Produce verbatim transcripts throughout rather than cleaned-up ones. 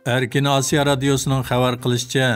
ئەركىن ئاسىيا رادىيوسىنىڭ خەۋەر قىلىشىچە،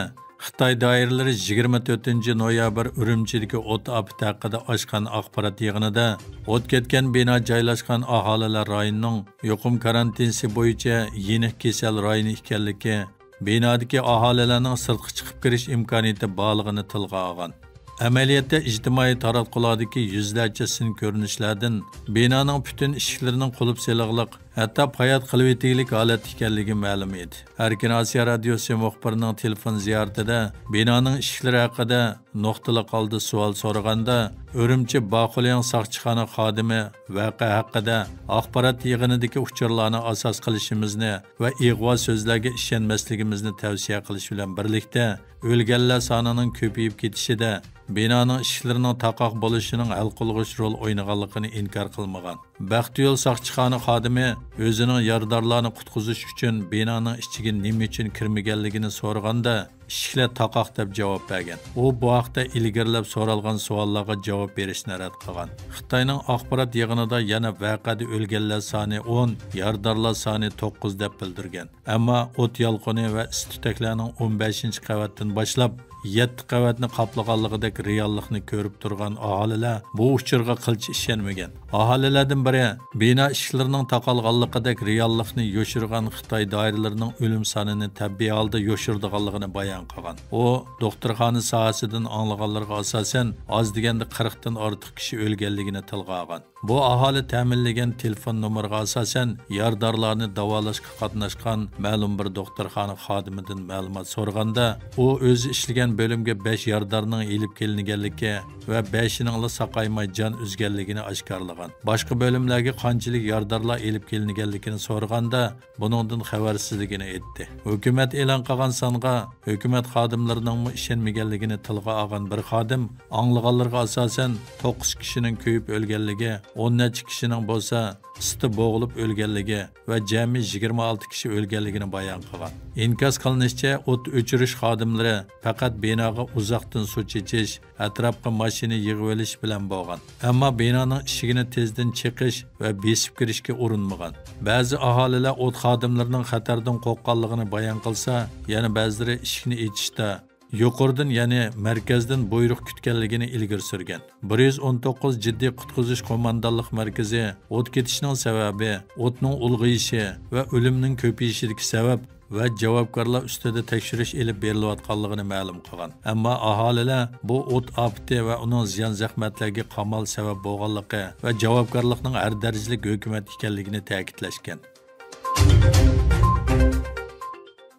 خىتاي دائىرىلىرى يىگىرمە تۆتىنچى نويابىر ئۈرۈمچىدىكى ئوت ئاپىتى ھەققىدە ئاچقان ئاخبارات يىغىنىدا، ئوت كەتكەن بىنا جايلاشقان ئاھالىلەر رايونىنىڭ يۇقۇم كارانتىنىسى بويىچە يېنىك كېسەل رايونى ئىكەنلىكى، بىنادىكى ئاھالىلەرنىڭ سىرتقا چىقىپ كىرىش ئىمكانىيىتى بارلىقىنى تىلغا ئالغان. ئەمەلىيەتتە ئىجتىمائىي تاراتقۇلاردىكى يۈزلەرچە سىن كۆرۈنۈشلەردىن بىنانىڭ پۈتۈن ئىشىكلىرىنىڭ قۇلۇپ سېلىغلىق، ھەتتا پايات قىلىۋېتىگلىك ھالەتتە ئىكەنلىكى مەلۇم ئىدى. ئەركىن ئاسىيا رادىيوسى مۇخبىرىنىڭ تېلېفون زىيارىتىدە بىنانىڭ ئىشىكلىرى ھەققىدە نۇقتىلىق ھالدا سوئال سورىغاندا، ئۈرۈمچى باخۇلياڭ ساقچىخانا خادىمى ۋەقە ھەققىدە ئاخبارات يىغىنىدىكى ئۇچۇرلارنى ئاساس قىلىشىمىزنى ۋە ئىغۋا سۆزلەرگە ئىشەنمەسلىكىمىزنى تەۋسىيە قىلىش بىلەن بىرلىكتە، ئۆلگەنلەر سانىنىڭ كۆپىيىپ كېتىشىدە بىنانىڭ ئىشىكلىرىنىڭ تاقاق بولۇشىنىڭ ھەل قىلغۇچ رول ئوينىغانلىقىنى ئىنكار قىلمىغان. بەختىيول ساقچىخانا خادىمى ئۆزىنىڭ يارىدارلارنى قۇتقۇزۇش ئۈچۈن بىنانىڭ ئىچىگە نېمە ئۈچۈن كىرمىگەنلىكىنى سورىغاندا، ئىشىكلەر تاقاق دەپ جاۋاب بەرگەن. ئۇ بۇ ھەقتە ئىلگىرىلەپ سورالغان سوئاللارغا جاۋاب بېرىشنى رەت قىلغان. خىتاينىڭ ئاخبارات يىغىنىدا يەنە ۋەقەدە ئۆلگەنلەر سانى ئون، يارىدارلار سانى توققۇز دەپ بىلدۈرگەن. ئەمما ئوت يالقۇنى ۋە ئىس تۈتەكلەرنىڭ ئون بەشىنچى قەۋەتتىن باشلاپ يەتتە قەۋەتنى قاپلىغانلىقىدەك رېئاللىقنى كۆرۈپ تۇرغان ئاھالىلەر بۇ ئۇچۇرغا قىلچە ئىشەنمىگەن. ئاھالىلەردىن بىرى بىنا ئىشىكلىرىنىڭ تاقالغانلىقىدەك رېئاللىقنى يوشۇرغان خىتاي دائىرىلىرىنىڭ ئۆلۈم سانىنى تەبىئىي ھالدا يوشۇرىدىغانلىقىنى بايان قىلغان. ئۇ دوختۇرخانا ساھەسىدىن ئاڭلىغانلىرىغا ئاساسەن، ئاز دېگەندە قىرىقتىن ئارتۇق كىشى ئۆلگەنلىكىنى تىلغا ئالغان. بۇ ئاھالە تەمىنلىگەن تېلېفون نومۇرىغا ئاساسەن، يارىدارلارنى داۋالاشقا قاتناشقان مەلۇم بىر دوختۇرخانا خادىمىدىن مەلۇمات سورىغاندا، ئۇ ئۆزى ئىشلىگەن بۆلۈمگە بەش يارىدارنىڭ ئېلىپ كېلىنگەنلىكى ۋە بەشىنىڭلا ساقايماي جان ئۈزگەنلىكىنى ئاشكارىلىغان. باشقا بۆلۈملەرگە قانچىلىك يارىدارلار ئېلىپ كېلىنگەنلىكىنى سورىغاندا، بۇنىڭدىن خەۋەرسىزلىكىنى ئېيتتى. ھۆكۈمەت ئېلان قىلغان سانغا ھۆكۈمەت خادىملىرىنىڭمۇ ئىشەنمىگەنلىكىنى تىلغا ئالغان بىر خادىم، ئاڭلىغانلىرىغا ئاساسەن، توققۇز كىشىنىڭ كۆيۈپ ئۆلگەنلىكى، ئون نەچچە كىشىنىڭ بولسا ئىسسىدا بوغۇلۇپ ئۆلگەنلىكى ۋە جەمئىي يىگىرمە ئالتە كىشى ئۆلگەنلىكىنى بايان قىلغان. ئىنكاس قىلىنىشىچە، ئوت ئۆچۈرۈش خادىملىرى پەقەت بىناغا ئۇزاقتىن سۇ چېچىش، ئەتراپقا ماشىنا يىغىۋېلىش بىلەن بولغان. ئەمما بىنانىڭ ئىشىكىنى تېزدىن چېقىش ۋە بېسىپ كىرىشكە ئۇرۇنمىغان. بەزى ئاھالىلەر ئوت خادىملىرىنىڭ خەتەردىن قورققانلىقىنى بايان قىلسا، يەنە بەزىلىرى ئىشىكنى ئېچىشتا يۇقىرىدىن، يەنى مەركەزدىن بۇيرۇق كۈتكەنلىكىنى ئىلگىرى سۈرگەن. بىر يۈز ئون توققۇز جىددىي قۇتقۇزۇش قوماندانلىق مەركىزى ئوت كېتىشنىڭ سەۋەبى، ئوتنىڭ ئۇلغىيىشى ۋە ئۆلۈمنىڭ كۆپىيىشىدىكى سەۋەب ۋە جاۋابكارلار ئۈستىدە تەكشۈرۈش ئېلىپ بېرىلىۋاتقانلىقىنى مەلۇم قىلغان. ئەمما ئاھالىلەر بۇ ئوت ئاپىتى ۋە ئۇنىڭ زىيان زەخمەتلەرگە قامال سەۋەب بولغانلىقى ۋە جاۋابكارلىقنىڭ ھەر دەرىجىلىك ھۆكۈمەت ئىكەنلىكىنى تەكىتلەشكەن.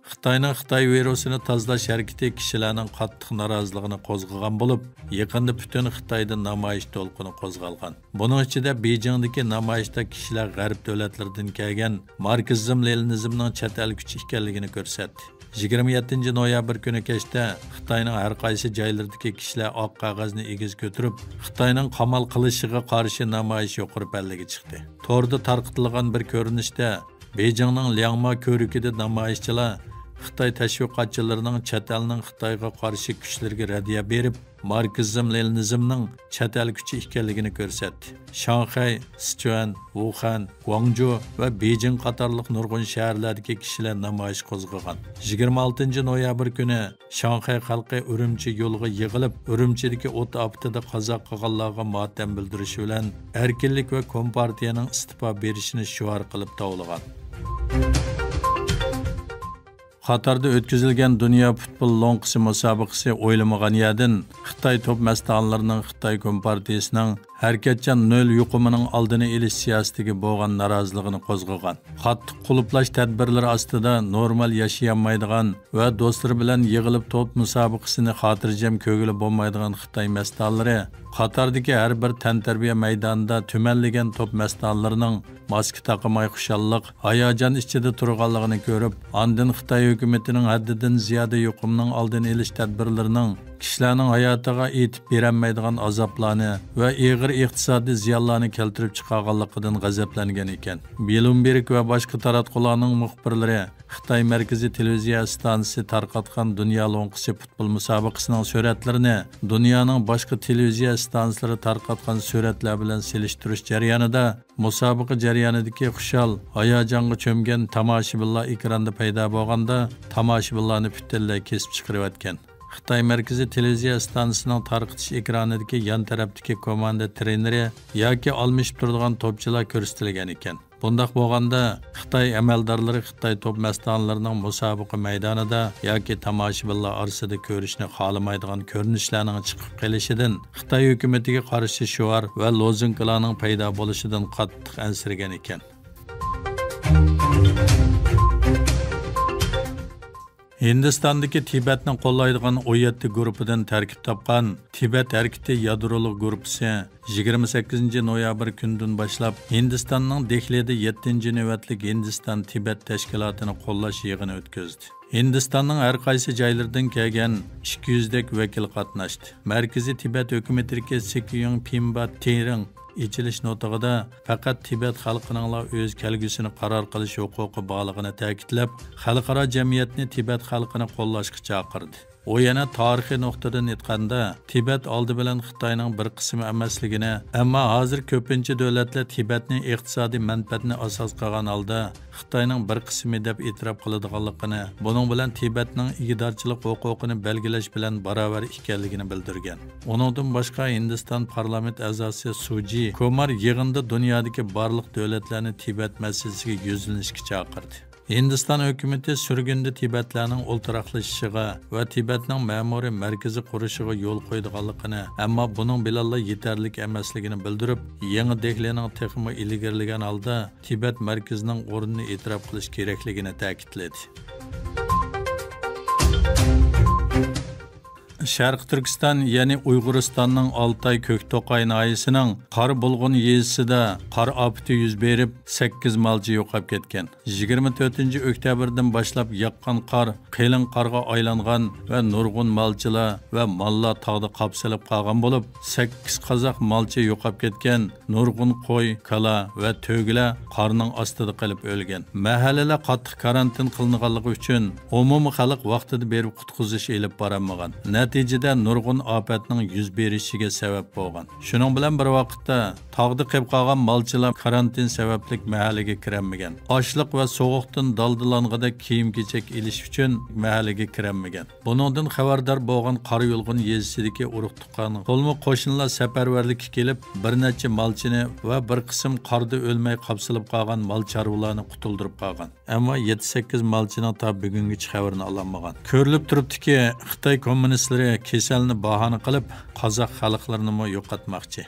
خىتاينىڭ خىتاي ۋىرۇسىنى تازىلاش ھەرىكىتى كىشىلەرنىڭ قاتتىق نارازىلىقىنى قوزغىغان بولۇپ، يېقىندا پۈتۈن خىتايدا نامايىش دولقۇنى قوزغالغان. بۇنىڭ ئىچىدە بېيجىڭدىكى نامايىشتا كىشىلەر غەرب دۆلەتلىرىدىن كەلگەن ماركسىزم لېنىنىزمنىڭ چەت ئەلگۈچى ئىكەنلىكىنى كۆرسەتتى. يىگىرمە يەتتىنچى نويابىر كۈنى كەچتە خىتاينىڭ ھەر قايسى جايلىرىدىكى كىشىلەر ئاق قەغەزنى ئېگىز كۆتۈرۈپ، خىتاينىڭ قامال قىلىشىغا قارشى نامايىش يۇقىرى پەللىگە چىقتى. توردا تارقىتىلغان بىر كۆرۈنۈشتە، بېيجىڭنىڭ لياڭما كۆۋرۈكىدە نامايىشچىلار خىتاي تەشۋىقاتچىلىرىنىڭ چەت ئەلنىڭ خىتايغا قارشى كۈچلىرىگە رەددىيە بېرىپ، ماركسىزم لېنىنىزمنىڭ چەت ئەلگۈچى ئىكەنلىكىنى كۆرسەتتى. شاڭخەي، سىچۈەن، ۋۇخەن، گۇاڭجۇ ۋە بېيجىڭ قاتارلىق نۇرغۇن شەھەرلەردىكى كىشىلەر نامايىش قوزغىغان. يىگىرمە ئالتىنچى نويابىر كۈنى شاڭخەي خەلقى ئۈرۈمچى يولىغا يىغىلىپ، ئۈرۈمچىدىكى ئوت ئاپىتىدە قازا قىلغانلارغا ماتەم بىلدۈرۈشى بىلەن ئەركىنلىك ۋە كومپارتىيەنىڭ ئىستېپا بېرىشىنى شوئار قىلىپ توۋلىغان. قاتاردا ئۆتكۈزۈلگەن دۇنيا پۇتبول لوڭقىسى مۇسابىقىسى ئويلىمىغان يەردىن خىتاي توپ مەستانىلىرىنىڭ خىتاي كومپارتىيىسىنىڭ ھەرىكەتچان نۆل يۇقۇمىنىڭ ئالدىنى ئېلىش سىياسىتىگە بولغان نارازىلىقىنى قوزغىغان. قاتتىق قۇلۇپلاش تەدبىرلىرى ئاستىدا نورمال ياشىيالمايدىغان ۋە دوستلىرى بىلەن يىغىلىپ توپ مۇسابىقىسىنى خاتىرجەم كۆرگىلى بولمايدىغان خىتاي مەستانىلىرى قاتاردىكى ھەر بىر تەنتەربىيە مەيدانىدا تۈمەنلىگەن توپ مەستانىلىرىنىڭ ماسكا تاقىماي خۇشاللىق، ھاياجان ئىچىدە تۇرغانلىقىنى كۆرۈپ، ئاندىن خىتاي ھۆكۈمىتىنىڭ ھەددىدىن زىيادە يۇقۇمنىڭ ئالدىنى ئېلىش تەدبىرلىرىنىڭ كىشىلەرنىڭ ھاياتىغا ئېيتىپ بېرەلمەيدىغان ئازابلارنى ۋە ئېغىر ئىقتىسادىي زىيانلارنى كەلتۈرۈپ چىقارغانلىقىدىن غەزەپلەنگەن ئىكەن. بلومبېرگ ۋە باشقا تاراتقۇلارنىڭ مۇخبىرلىرى خىتاي مەركىزىي تېلېۋىزىيە ئىستانسىسى تارقاتقان دۇنيا لوڭقىسى پۇتبول مۇسابىقىسىنىڭ سۈرەتلىرىنى دۇنيانىڭ باشقا تېلېۋىزىيە ئىستانسىلىرى تارقاتقان سۈرەتلەر بىلەن سېلىشتۇرۇش جەريانىدا، مۇسابىقە جەريانىدىكى خۇشال، ھاياجانغا چۆمگەن تاماشىبىنلار ئېكراندا پەيدا بولغاندا، تاماشىبىنلارنى پۈتۈنلەي كېسىپ چىقىرىۋەتكەن. خىتاي مەركىزىي تېلېۋىزىيە ئىستانسىسىنىڭ تارقىتىش ئېكرانىدىكى يان تەرەپتىكى كوماندا ترېنېرى ياكى ئالمىشىپ تۇرىدىغان توپچىلار كۆرسىتىلگەن ئىكەن. بۇنداق بولغاندا، خىتاي ئەمەلدارلىرى خىتاي توپ مەستانىلىرىنىڭ مۇسابىقە مەيدانىدا ياكى تاماشىبىنلار ئارىسىدا كۆرۈشنى خالىمايدىغان كۆرۈنۈشلەرنىڭ چىقىپ قېلىشىدىن، خىتاي ھۆكۈمىتىگە قارشى شوئار ۋە لوزۇنكىلارنىڭ پەيدا بولۇشىدىن قاتتىق ئەنسىرىگەن ئىكەن. ھىندىستاندىكى تىبەتنى قوللايدىغان ئون يەتتە گۇرۇپپىدىن تەركىب تاپقان تىبەت ھەرىكىتى يادرولۇق گۇرۇپپىسى يىگىرمە سەككىزىنچى نويابىر كۈنىدىن باشلاپ ھىندىستاننىڭ دېھلىدە يەتتىنچى نۆۋەتلىك ھىندىستان تىبەت تەشكىلاتىنى قوللاش يىغىنى ئۆتكۈزدى. ھىندىستاننىڭ ھەر قايسى جايلىرىدىن كەلگەن ئىككى يۈزدەك ۋەكىل قاتناشتى. مەركىزىي تىبەت ھۆكۈمىتىدىكى سىكيۇڭ پىمبا تىرىڭ ئېچىلىش نۇتۇقىدا پەقەت تىبەت خەلقىنىڭلا ئۆز كەلگۈسىنى قارار قىلىش ھوقۇقى بارلىقىنى تەكىتلەپ، خەلقئارا جەمئىيەتنى تىبەت خەلقىنى قوللاشقا چاقىردى. ئۇ يەنە تارىخىي نۇقتىدىن ئېيتقاندا، تىبەت ئالدى بىلەن خىتاينىڭ بىر قىسمى ئەمەسلىكىنى، ئەمما ھازىر كۆپىنچە دۆلەتلەر تىبەتنى ئىقتىسادىي مەنپەئەتنى ئاساس قىلغان ھالدا خىتاينىڭ بىر قىسمى دەپ ئېتىراپ قىلىدىغانلىقىنى، بۇنىڭ بىلەن تىبەتنىڭ ئىگىدارچىلىق ھوقۇقىنى بەلگىلەش بىلەن باراۋەر ئىكەنلىكىنى بىلدۈرگەن. ئۇنىڭدىن باشقا، ھىندىستان پارلامېنت ئەزاسى سۇجى كومار يىغىندا دۇنيادىكى بارلىق دۆلەتلەرنى تىبەت مەسىلىسىگە يۈزلىنىشكە چاقىردى. ھىندىستان ھۆكۈمىتى سۈرگۈندە تىبەتلەرنىڭ ئولتۇراقلىشىشىغا ۋە تىبەتنىڭ مەمۇرىي مەركىزى قۇرۇشىغا يول قويىدىغانلىقىنى، ئەمما بۇنىڭ بىلەنلا يېتەرلىك ئەمەسلىكىنى بىلدۈرۈپ، يېڭى دېھلىنىڭ تېخىمۇ ئىلگىرىلىگەن ھالدا تىبەت مەركىزىنىڭ ئورنىنى ئېتىراپ قىلىش كېرەكلىكىنى تەكىتلىدى. شەرقىي تۈركىستان، يەنى ئۇيغۇرىستاننىڭ ئالتاي كۆكتوقاي ناھىيەسىنىڭ قارا بۇلغۇن يېزىسىدا قار ئاپىتى يۈز بېرىپ، سەككىز مالچى يوقاپ كەتكەن. يىگىرمە تۆتىنچى ئۆكتەبىردىن باشلاپ ياغقان قار قېلىن قارغا ئايلانغان ۋە نۇرغۇن مالچىلار ۋە ماللار تاغدا قاپسىلىپ قالغان بولۇپ، سەككىز قازاق مالچى يوقاپ كەتكەن. نۇرغۇن قوي، كالا ۋە تۆگىلەر قارنىڭ ئاستىدا قېلىپ ئۆلگەن. مەھەللىلەر قاتتىق كارانتىن قىلىنغانلىقى ئۈچۈن، ئومۇمىي خەلق ۋاقتىدا بېرىپ قۇتقۇزۇش ئېلىپ بارالمىغان. نەتىجىدە، نۇرغۇن ئاپەتنىڭ يۈز بېرىشىگە سەۋەب بولغان. شۇنىڭ بىلەن بىر ۋاقىتتا، تاغدا قېلىپ قالغان مالچىلار كارانتىن سەۋەبلىك مەھەللىگە كىرەلمىگەن. ئاشلىق ۋە سوغۇقتىن دالدىلانغۇدەك كىيىم-كېچەك ئېلىش ئۈچۈن مەھەللىگە كىرەلمىگەن. بۇنىڭدىن خەۋەردار بولغان قارا-يۇلغۇن يېزىسىدىكى ئۇرۇق-تۇغقان، قولمۇ-قوشنىلار سەپەرۋەرلىككە كېلىپ، بىر نەچچە مالچىنى ۋە بىر قىسىم قاردا ئۆلمەي قاپسىلىپ قالغان مال-چارۋىلارنى قۇتۇلدۇرۇپ قالغان. ئەمما يەتتە-سەككىز مالچىنىڭ تا بۈگۈنگىچە خەۋىرىنى ئالالمىغان. كۆرۈلۈپ تۇرۇپتۇكى، خىتاي كوممۇنىستلىرى كېسەلنى باھانە قىلىپ، قازاق خەلقلىرىنىمۇ يوقاتماقچى.